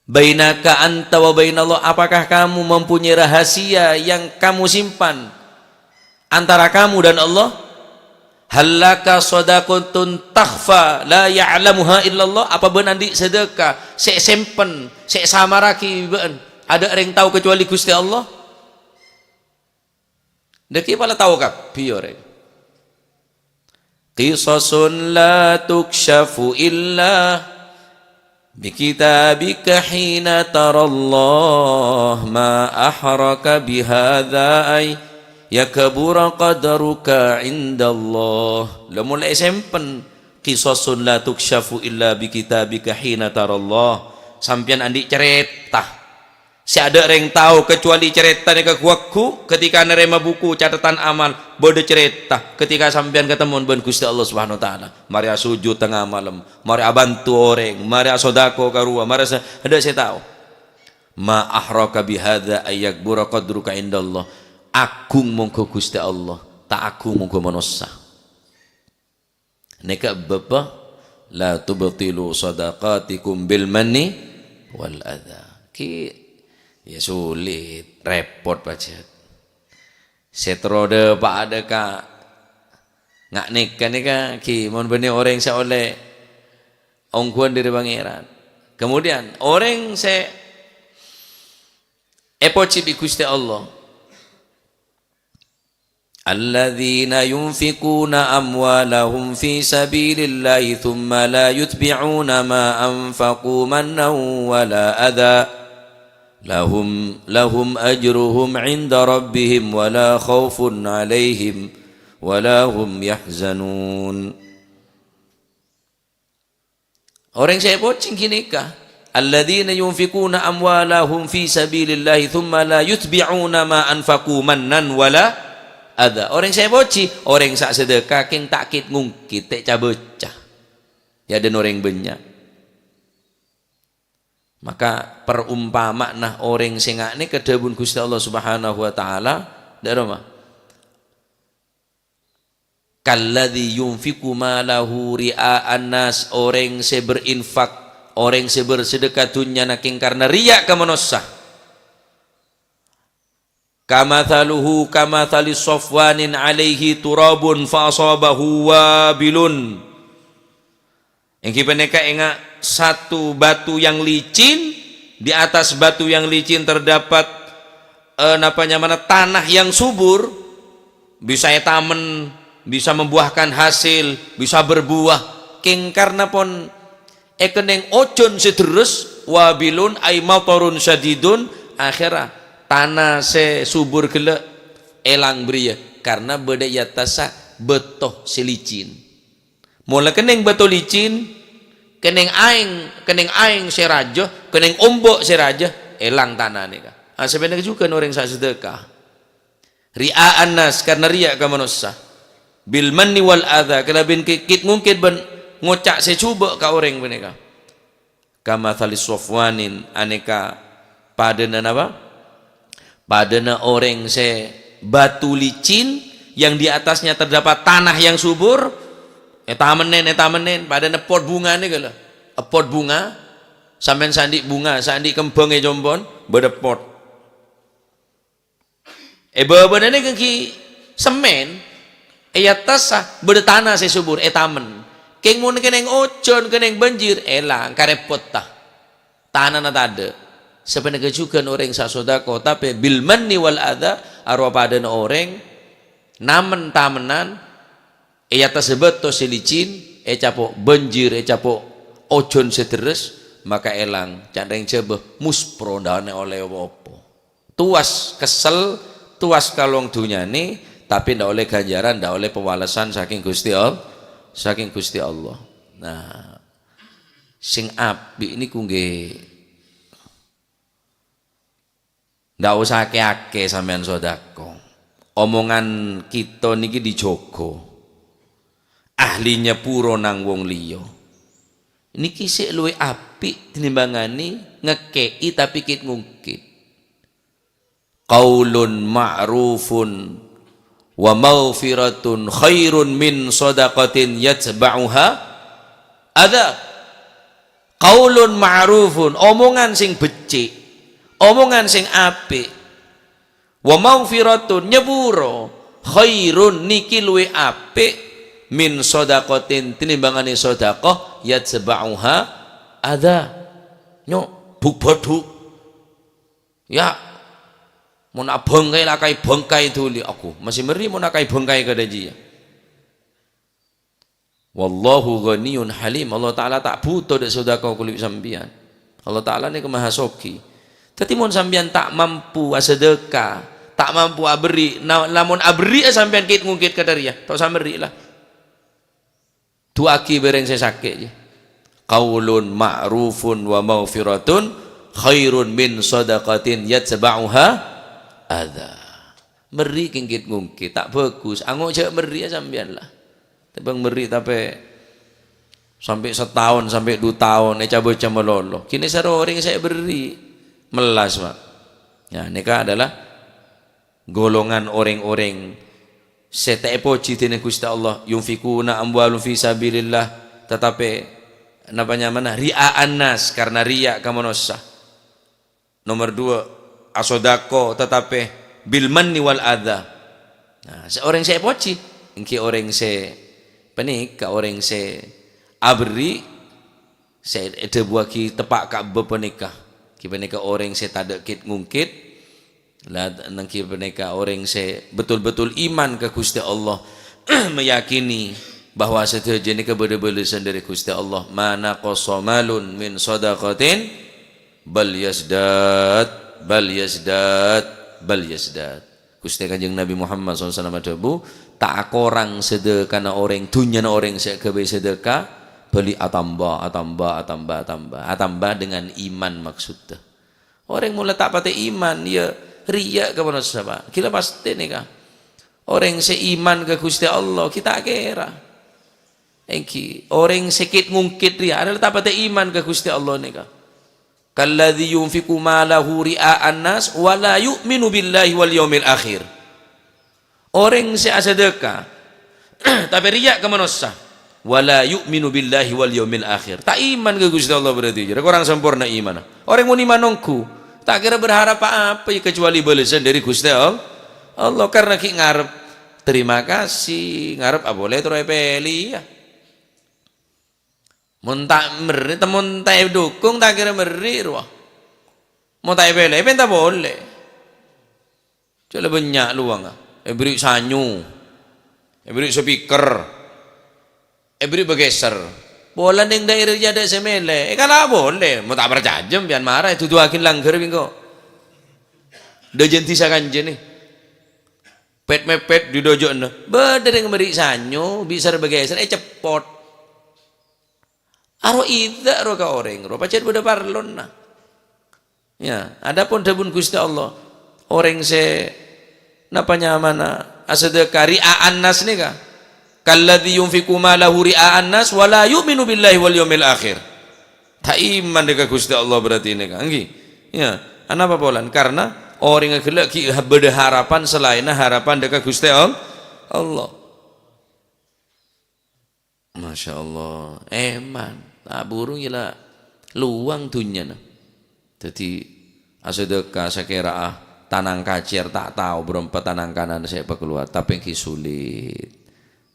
Bainaka anta wa bainallah, apakah kamu mempunyai rahasia yang kamu simpan antara kamu dan Allah? Hal laka sadaqatun takhfa la ya'lamuha illallah? Apa bâ'na andi' sadhâka sè èsempen, sè èsamarraghi bâ'na, adâ' rèng tao kacuali Ghustè Allah? Dhâggi' pala tao kabbhi orèng. Qisasun la tuksyafu illa bi kitabika hina tarallah ma ahraka bihadza ay yakbura qadruka indallah. La molaè èsempen, qisasun la tuksyafu illa bi kitabika hina tarallah. Sampèyan andi' carèta sè adâ' rèng tao kacuali carèta nèka ghu-lagghu ketika narèma buku catetan amal, bâdâ carèta ketika sampèyan katemmon bân Ghustè Allah Subhanahu wa Ta'ala. Marè asojud tengnga malem, marè abhânto orèng, marè asodako ka rowa, marè sa-, adâ' sè tao. Ma ahraka bihadza ayyakbura qadruka indallah. Aghung mongghu Ghustè Allah, ta' aghung mongghu manossa. Nèka bâbâ, "La tubtilu shadaqatikum bil manni wal adza." Ki, ya sulit, rèpot pajhât. Sè terro dâ-, pa-, adâ' ka nga' nèka nèka, ki, mon bânnè orèng sè ollè ongghuwân dhâri Pangèran. Kemudian, orèng sè èpojhi bi' Ghustè Allah. Alladzina yunfiquna amwalahum fi sabilillahi tsumma la yutbi'una ma anfaqu mannan wa la adza. Lahum, lahum ajruhum 'inda rabbihim wa la khaufun 'alaihim wa la hum yahzanun. Orèng sè èpojhi ghânèka, "Alladzina yunfiquna amwalahum fi sabilillahi tsumma la yutbi'una ma anfaqu mannan wala adza." Orèng sè èpojhi, orèng sè asadhâka kèng ta' kèt-ngongkèt, ta' ca-bâca. Ya, dân orèng bânnya'. Maka, perumpama'anna orèng sè nga' nèka dhâbuna Ghustè Allah Subhanahu wa Ta'ala, dâ' roma? "Kalladzi yunfiqu malahu ri'a'an nas," orèng sè berinfak, orèng sè bersedekah dhunnyana kèng karna riya' ka manossa. "Kamathaluhu kamathali safwanin 'alaihi turabun fa asabahu wabilun." Ènggi panèka enga' satu batu yang licin, di atas batu yang licin terdapat, eh, napa nyamana, tanah yang subur, bisa ètamen, bisa membuahkan hasil, bisa berbuah. Kèng karna pon èkennèng ojhân sè dherres, wabilun ay matarun syadidun, akhèrra tana sè subur ghellâ' èlang bâriyâ, karna bâdâ è attassa bâto sè licin. Mon la kennèng bâto licin, Kennèng aèng, kennèng aèng sè rajâ, kennèng ombo' sè rajâ, èlang tana nèka. Ah, sapanèka jhughân orèng sè asadhâka. Ri'a'an nas, karna riya' ka manossa. Bil manni wal adza, kalabân ki-, kit-ngungkit bân ngoca' sè jhubâ' ka orèng panèka. Kamatsalis safwanin, anèka padâna napa? Padâna orèng sè batu licin yang di atasnya terdapat tanah yang subur, ètamennèn, ètamennèn, padâna pot bhungana ghâllu. È pot bhunga, sampèyan sè andi' bhunga, sè andi' kembhâng è compo'na, bâdâ pot. È bâbâna nèka ghi' semmèn, è attassa bâdâ tana sè subur, ètamen. Kèng mon kennèng ojhân, kennèng bânjir, èlang, karèpotta. Tanana tadâ'. Sapanèka jhughân orèng sè asadhâka, tapè bil manni wal adza, arowa padâna orèng namen tamennan, è attassa bâto sè licin, ècapo' bânjir, ècapo' ojhân sè dherres, maka èlang, ca' rèng Jhâbâ, muspro, ndak ollè opo-opo. Towas kessel, towas kalong dhunnyana, tapè ndak ollè ghânjhârân, ndak ollè pawalesan sakèng Ghustè All-, sakèng Ghustè Allah. Nah, sè apik niku ngghi ndak osa kè-akè sampèyan sodako. Omongan kèto nèka dijhâgâ. Ahli nyaporo nang wong liya. Nèka sè luwih apik tinimbangane ngakè'è tapè kit-ngungkit. Qaulun ma'rufun wa maghfiratun khairun min shadaqatin yatba'uha adza. Qaulun ma'rufun, omongan sing beccè', omongan sing apik. Wa maghfiratun, nyaporo, khairun, nèka luwih apik, min shadaqatin, tinimbangane sedekah, yatba'uha adza. Nyo, dhuk-bhâdhuk. Ya, mon abângkai la akai bângkai dhuli. Aku masih merri' mon akai bângkai ka dhâjâ. Wallahu ghaniyyun halim. Allah Ta'ala ta' buto dâ' sodako kulâ bi' sampèyan. Allah Ta'ala nèka maha sogi. Dhâddhi mon sampèyan ta' mampu asadaka, ta' mampu aberri', na-, lamon aberri'a sampèyan kit-ngungkit ka dhâriyâ, ta' osa merri' la. Du'aaghi bâreng sè sakè', yâ. Qaulun ma'rufun wa maghfiratun khairun min shadaqatin yatba'uha adza. Merri' kit-ngungkit, ta' bhâghus. Ango' jhâ' merri'a sampèyan, la. Tèmbhâng merri' tapè sampè' sataon, sampè' du taon, èca-bâca malolo. Kènè' sarè orèng sè èberri'. Mellas, Pak. Nah, nèka adalah golongan orèng-orèng sè ta' èpojhi dâ' Ghustè Allah, "Yunfiquna amwalahum fi sabilillah," tatapè, napa nyamana, ri'a'an nas, karna riya' ka manossa. Nomer dua, asodako, tatapè bil manni wal adza. Nah, sè orèng sè èpojhi, èngghi orèng sè panèka, orèng sè aberri', sè èdhâbuwâghi teppa' ka bâ panèka, ghi panèka orèng sè tadâ' kit-ngungkit, la, nèngghi panèka orèng sè betul-betul iman ka Ghustè Allah, meyakini bahwa sadhâjâ nèka bâdâ bâlessan dhâri Ghustè Allah. "Ma naqasa malun min shadaqatin bal yazdad, bal yazdad, bal yazdad." Ghustè Kanjeng Nabi Muhammad sallallahu alaihi wasallam adhâbu, "Ta' akorang sadhâkana orèng, dhunnyana orèng sè aghâbây sadhâka, bâli atamba, atamba, atamba, atamba, atamba dengan iman," maksudda. Orèng mola ta' patè iman, yâ, riya' ka manossa, Pak. Ghi la pastè nèka. Orèng sè iman ka Ghustè Allah, ghi ta' kèra. Èngghi, orèng sè kit-ngungkit riya' adalah ta' patè iman ka Ghustè Allah nèka. "Kalladzi yunfiqu malahu ri'a'an nas wa la yu'minu billahi wal yaumil akhir." Orèng sè asadhâka, tapè riya' ka manossa, "Wa la yu'minu billahi wal yaumil akhir." Ta' iman ka Ghustè Allah berarti, jârèya korang samporna imanna. Orèng mon iman ongghu, ta' kèra berharap apa-apa, yâ, kecuali bâlessan dhâri Ghustè All-, Allah, karna ghi' ngarep terima kasih, ngarep apolè terro èpèlè, yâ. Mon ta' merri', mon ta' èdukung, ta' kèra merri' rowa. Mon ta' èpèlè, èpènta polè. Jhâ' la bânnya' lowangnga. Èberri' sanyo. Èberri' speaker. Èberri' bâgèser. Polana neng dhaèra jârèya adâ' sè mèlè. Èkala polè. Mon ta' parcajâ, sampèyan mara èduduwâghi langghâr bi' engko'. Dhâjâna dhisa kanjâna. Pèt-mèpèt dhi dhâjâna. Bâdâ rèng èberri' sanyo, bi' sèr bâgèser, èceppot. Aro idza ro ka orèng ro, pajhât bâdâ parlona. Ya, adapun dhâbuna Ghustè Allah, orèng sè napa nyamana asadhâka ri'a'an nas nèka, "Kalladzi yunfiqu malahu ri'a'an nas wa la yu'minu billahi wal yaumil akhir." Ta' iman dâ' ka Ghustè Allah berarti nèka, ènggi? Ya, anapa polana? Karena orèngnga ghellâ' ghi' bâdâ harapan salaènna harapan dâ' ka Ghustè All-, Allah. Masya Allah, èman, ta' burung yella lowang dhunnyana. Dhâddhi, asadhâka sakèra'a tanang kacèr ta' tao bârâmpa tanang kanan sè èpakalowar, tapè ènggi sulit,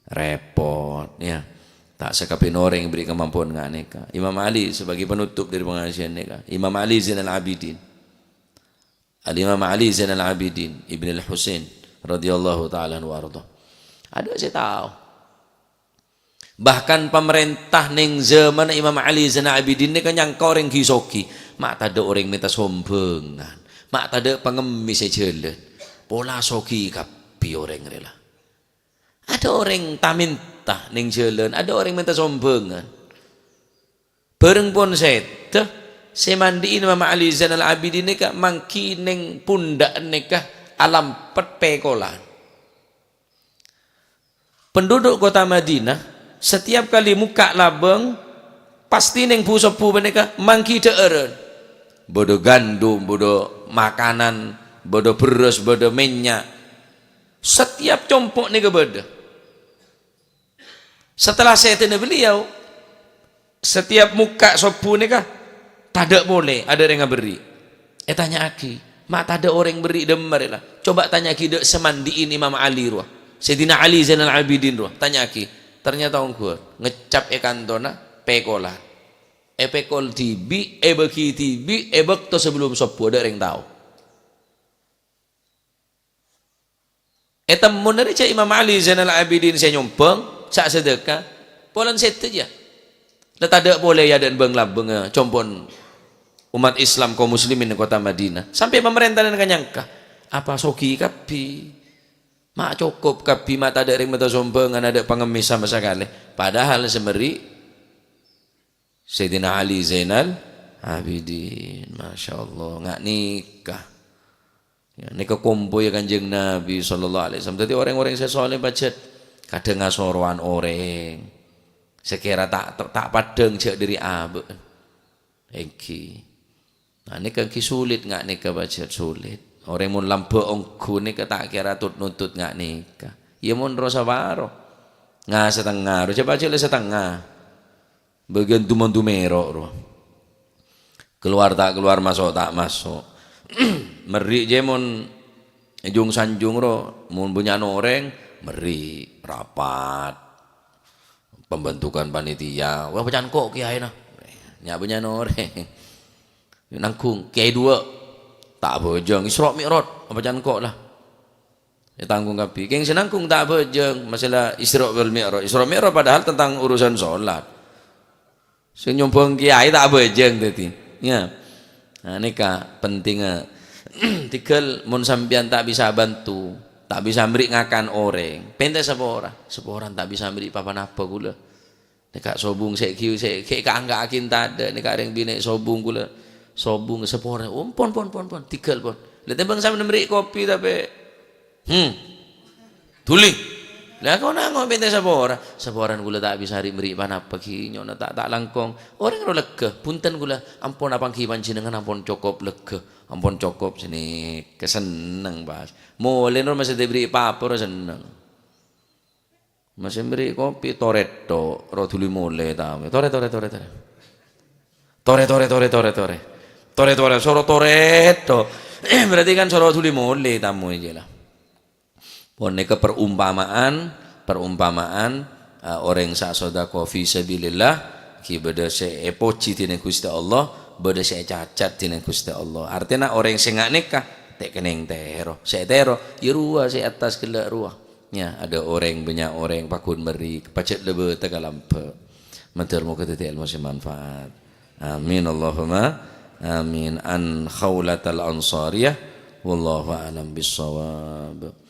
rèpot, ya. Ta' sakabin orèng èberri' kamampowan nga' nèka. Imam Ali sebagai penutup dari pengajian nèka. Imam Ali Zainal Abidin. Al-Imam Ali Zainal Abidin Ibnil Husain radhiyallahu ta'ala anhu wa ardha. Adâ' sè tao. Bahkan pamarènta neng zamanna Imam Ali Zainal Abidin nèka nyangka orèng ghi-soghi. Ma' tadâ' orèng mènta sombhângan. Ma' tadâ' pangemmès è jhâlân. Pola soghi kabbhi orèng rèya la. Adâ' orèng ta-mènta neng jhâlân, adâ' orèng mènta sombhângan. Bhâreng pon sèdhâ, sè mandi'i Imam Ali Zainal Abidin nèka mangghi neng pondhâ'na nèka alampet pèkolan. Penduduk kota Madinah, setiap kali mokka' labâng, pastè neng bu-sobbhu panèka mangghi dhâ'ârân. Bâdâ gandum, bâdâ makanan, bâdâ bherrâs, bâdâ mènnya'. Setiap compo' nèka bâdâ. Setelah sèdhâna beliau, setiap mokka' sobbhu nèka tadâ' polè, adâ' rèng aberri'. Ètanya'aghi, "Ma' tadâ' orèng berri' dâmma rèya la?" Coba tanya'aghi dâ' sè mandi'i Imam Ali rowa, Sayyidina Ali Zainal Abidin rowa, tanya'aghi. Ternyata ongghuwân, ngeccap è kantona pèkolan. Èpèkol dhibi', èbâghi dhibi', è bâkto sabellunna sobbhu, adâ' rèng tao. Ètemmona rèya jâ' Imam Ali Zainal Abidin sè nyombhâng, sè asadhâka, polana sèdhâ jâ. La tadâ' polè è adâ'na bâng-labângnga compo'na ommat Islam kaum muslimin è kota Madinah. Sampè' pamarènta nèka nyangka, "Apa soghi kabbhi? Ma' cokop kabbhi, ma' tadâ' rèng mènta sombhângan, adâ' pangemmès sama sakalè." Padahal sè mèrri' Sayyidina Ali Zainal Abidin, Masya Allah, nga' nèka. Ya, nèka kompoyya Kanjeng Nabi sallallahu alaihi wasallam. Dhâddhi, orèng-orèng sè soleh pajhât kadhâng asorowan orèng. Sakèra ta', ta', ta' padhâng jâ' dhâri abâ'. Ènggi. Nah, nèka ènggi sulit, nga' nèka pajhât sulit. Orèng mon lambâ' ongghu nèka ta' kèra tut-nuntut nga' nèka. Iyâ, mon ro saparo. Nga' satengnga, ro jâ' pajhât la satengnga. Bâgiyân du-mondu mèro' ro. Kalowar ta' kalowar, maso' ta' maso'. Mèrri' jâ mon è jung-sanjung ro, mon bânnya'na orèng, mèrri' rapat. Pembentukan panitia, wah, apa cangko' kèyaèna. Nya' bânnya'na orèng. Nangghung, kèyaè duwâ', ta' abhâjâng, Isra Mi'raj, apa cangko' la. Ètanggung kabbhi. Kèng sè nanggung ta' abhâjâng, masalah Isra wal Mi'raj. Isra Mi'raj padahal tentang urusan sholat. Sè nyombhâng kèyaè ta' abhâjâng dhâddhi. Ya. Nah, nèka pentingnga. Tèghâl mon sampèyan ta' bisa bantu, ta' bisa mèrri' ngakan orèng, pèntè sapora. Saporana ta' bisa mèrri' pa-ponapa ghulâ. Nèka sobung sè ghi-, sè ghi' kaangga'aghi tadâ', nèka rèng binè' sobung ghulâ. Sobung sapora. Oh, pon, pon, pon, pon. Tèghâl, pon. La tèmbhâng sampèyan mèrri' kopi tapè. Hmm. Dhuli. La, kok nango' pèntè sapora? Saporana ghulâ ta' bisa ri-, mèrri' ponapa ghi' nyo'ona ta', ta' langkong. Orèng ro lèghâ, bhunten ghulâ, ampon apangghi panjhennengngan ampon cokop lèghâ. Ampon cokop sènè, kasenneng pas. Molè ro masè ta' èbèrri' pa-apa ro senneng. Masè mèrri' kopi, torè tho', ro dhuli molè tamoy. Torè, torè, torè, torè. Torè, torè, torè, torè, torè. Torè, torè, soro torè tho'. Berarti kan soro dhuli molè tamoy jâ la. Pon nèka perumpamaan, perumpamaan, eh, orèng sè asodako fi sabilillah, ghi' bâdâ sè èpojhi dhinèng Ghustè Allah, bâdâ sè ècacat dhinèng Ghustè Allah. Artèna orèng sè nga' nèka, ta' kennèng tèro. Sè ètèro, yâ rowa sè attas ghellâ' rowa. Ya, adâ' orèng, bânnya' orèng, paggun mèrri', pajhât la bâta kalambâ'. Mandhâr moghâ dhâddhi èlmo sè manfaat. Amin, Allahumma amin. An Khaulatal Ansariyah, wallahu a'lam bissawab.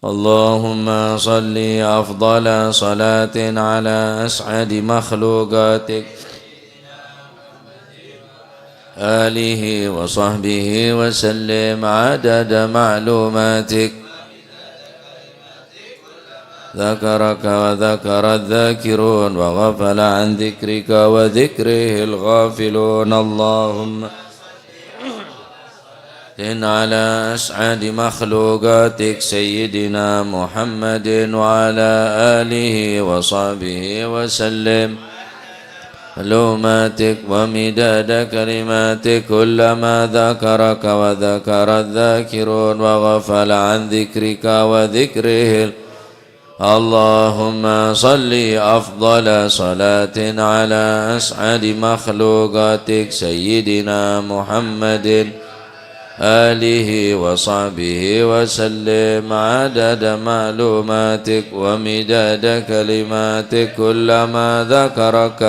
اللهم صل أفضل صلاة على أسعد مخلوقاتك، آله وصحبه وسلم عدد معلوماتك. ذكرك وذكر الذاكرون وغفل عن ذكرك وذكره الغافلون. اللهم على أسعد مخلوقاتك سيدنا محمد وعلى آله وصحبه وسلم. معلوماتك ومداد كلماتك كلما ذكرك وذكر الذاكرون وغفل عن ذكرك وذكره. اللهم صل أفضل صلاة على أسعد مخلوقاتك سيدنا محمد آله وصحبه وسلم عدد معلوماتك ومداد كلماتك كلما ذكرك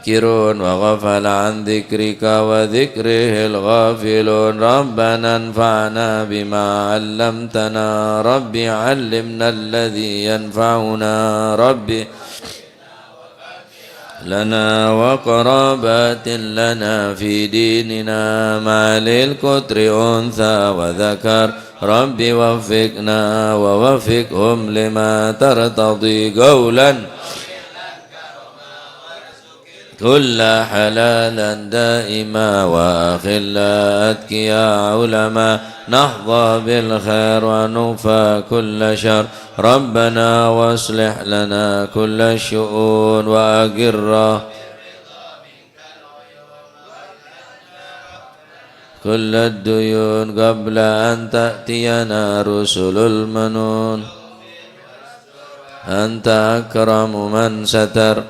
الذاكرون وغفل عن ذكرك وذكره الغافلون. ربنا انفعنا بما علمتنا. رب علمنا الذي ينفعنا. رب لنا وقرابات لنا في ديننا مع القطر أنثى وذكر. رب وفقنا ووفقهم لما ترتضي قولا كل حلالا دائما وأخلا أتقيا علما نحظى بالخير ونكفى كل شر. ربنا واصلح لنا كل الشؤون وأقر كل الديون قبل أن تأتينا رسل المنون. أنت أكرم من ستر.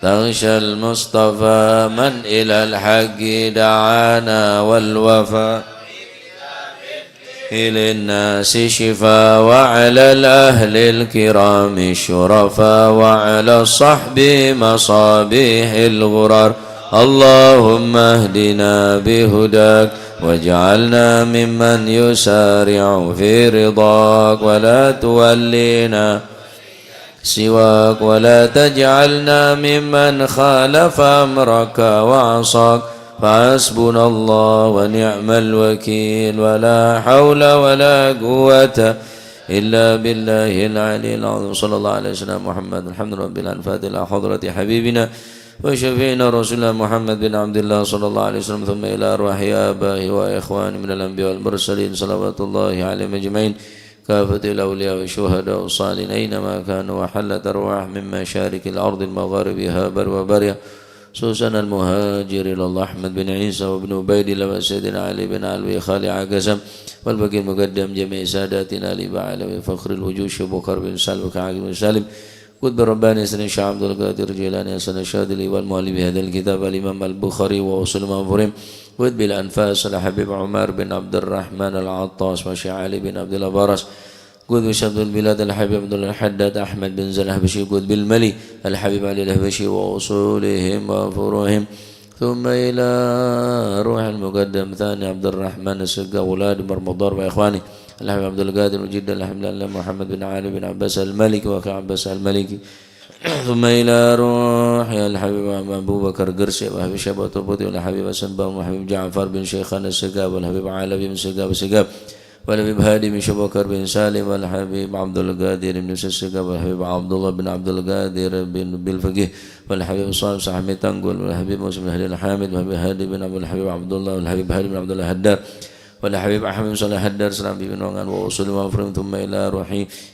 تغشى المصطفى من إلى الحق دعانا والوفاء للناس شفاء وعلى الأهل الكرام الشرفاء وعلى الصحب مصابيح الغرر. اللهم اهدنا بهداك واجعلنا ممن يسارع في رضاك ولا تولينا سواك ولا تجعلنا ممن خالف أمرك وعصاك. فحسبنا الله ونعم الوكيل ولا حول ولا قوة إلا بالله العلي العظيم. صلى الله على سيدنا محمد. الحمد لله رب العالمين. الفاتحة إلى حضرة حبيبنا وشفيعنا رسول الله محمد بن عبد الله صلى الله عليه وسلم، ثم إلى أرواح آبائه وإخوانه من الأنبياء والمرسلين صلوات الله عليهم أجمعين، كافة الأولياء والشهداء والصالحين أينما كانوا، وحلت أرواح من مشارق الأرض المغاربها برها وبحرها، خصوصا المهاجر إلى الله أحمد بن عيسى وابن عبيد الله وسيدنا علي بن علوي خالع قسم، والباقي المقدم جميع ساداتنا آل علوي فخر الوجود شيخ بكر بن سالم وكعب بن سالم، قطب الرباني سيدنا الشيخ عبد القادر الجيلاني حسن الشاذلي، والمؤلف هذا الكتاب الإمام البخاري وأصول المفاهيم، قطب الأنفاس الحبيب عمر بن عبد الرحمن العطاس والشيخ علي بن عبد الله براس، قطب شمس البلاد الحبيب عبد الله الحداد أحمد بن زين الحبشي، قطب الملي الحبيب علي الحبشي وأصولهم وفروعهم، ثم إلى روح المقدم ثاني عبد الرحمن السقا وأولاد مرمضان وإخوانه الحبيب عبد القادر وجد الحبيب محمد بن علي بن عباس المالكي وأخي عباس المالكي، ثم إلى روح الحبيب أبو بكر قرسي وحبيب شباب طبوطي والحبيب حسن بن وحبيب جعفر بن شيخان السقا والحبيب علوي بن سقا وسقا والحبيب هادي بن شبكر بن سالم والحبيب عبد القادر بن سسقا والحبيب عبد الله بن عبد القادر بن بالفقيه والحبيب صالح سحمي تنقل والحبيب مسلم بن هادي الحامد والحبيب هادي بن عبد الحبيب عبد الله والحبيب هادي بن عبد الله هدار والحبيب أحمد صالح هدار سلام بن وانغان وأصول وفروعهم، ثم إلى روح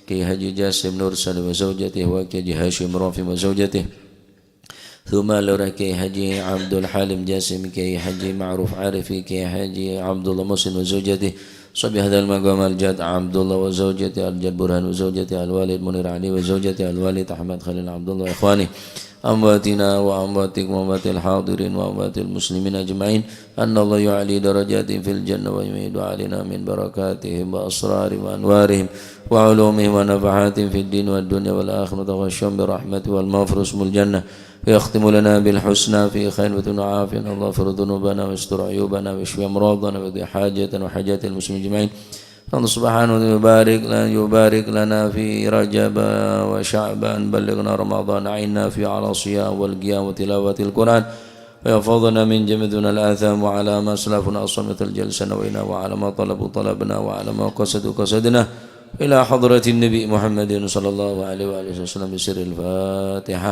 كي حاجي جاسم نور سالم وزوجته وكي حاجي هاشم رافي وزوجته، ثم إلى روح كي حاجي عبد الحليم جاسم كي حاجي معروف عارف كي حاجي عبد الله محسن وزوجته، صاحب هذا المقام الجد عبد الله وزوجته، الجد برهان وزوجته، الوالد منير علي وزوجته، الوالد أحمد خليل عبد الله وإخوانه، أمواتنا وأمواتكم وأموات الحاضرين وأموات المسلمين أجمعين، أن الله يعلي درجاتهم في الجنة ويميد علينا من بركاتهم وأسرارهم وأنوارهم وعلومهم ونفحاتهم في الدين والدنيا والآخرة، ويغشاهم برحمته والمغفرة واسم الجنة، ويختم لنا بالحسنى في خير وعافية. اللهم اغفر ذنوبنا واستر عيوبنا واشف أمراضنا واقض حاجتنا وحاجات المسلمين أجمعين. Allah Subhanahu wa Ta'ala يبارك لنا، يبارك لنا في رجب وشعبان، بلغنا رمضان، أعنا فيه على الصيام والقيام وتلاوة القرآن، ويحفظنا من جميع الذنوب والآثام، وعلى ما أسلفنا أسلفنا الجلسة نوينا، وعلى ما طلبوا طلبنا، وعلى ما قصدوا قصدنا، إلى حضرة النبي محمد صلى الله عليه وآله وسلم بسر الفاتحة.